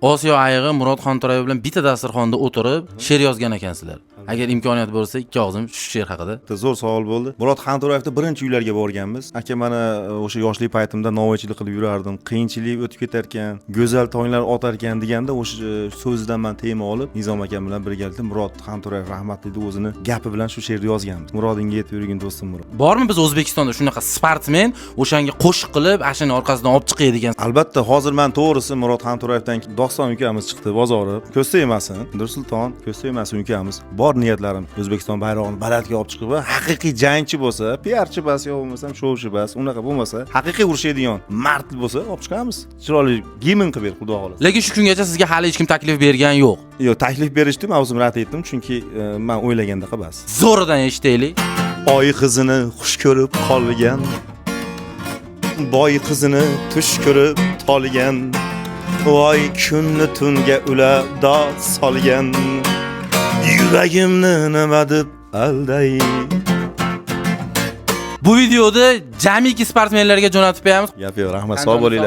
Osiyo ayig'i Murod Xonto'rayev bilan bitta dasturxonda o'tirib she'r yozgan ekansizlar. Agar imkoniyat bo'lsa, ikki og'zim shu she'r haqida. Bitta zo'r savol bo'ldi. Murod Xonto'rayevda birinchi uylarga borganmiz. Aka, mana o'sha yoshlik paytimda novvoychilik qilib yurardim, qiyinchilik o'tib ketarkan, go'zal tonglar otarkan deganda o'sha so'zidan man tema olib, Nizom akam bilan birgalikda Murod Xonto'rayev rahmatli o'zini gapi bilan shu she'rni yozganmiz. Murodingga yetib yurgin, do'stim Murod. Bormi biz O'zbekistonda shunaqa sportsmen, o'shanga qo'shiq qilib, ashuni orqasidan olib chiqadigan? Albatta, hozir man to'g'risi Murod Xonto'rayevdan Doston ukamiz chiqdi bozori. Ko'z tegmasin, Nursulton, ko'z tegmasin ukamiz. Bor niyatlarim O'zbekiston bayrog'ini balandga olib chiqib, haqiqiy jangchi bo'lsa, piarchi bas yo bo'lmasam shouchi bas, unaqa bo'lmasa, haqiqiy urushadigan mard bo'lsa, olib chiqamiz. Chiroyli gimn qilib ber, xudo xohlasa. Lekin shu kungacha sizga hali hech kim taklif bergan yo'q. Yo'q, taklif berishdi, man o'zim rad etdim, chunki man o'ylagandaqa bas. Zo'ridan eshitaylik. Oy qizini xush ko'rib qolgan, boy qizini tush ko'rib tolgan, voy kunni tunga ulab dod solgan, yuragimni nima deb alday. Bu videoda jamiki sportsmenlarga jo'natib qo'yamiz. Gap yo'q, rahmat, sog' bo'linglar.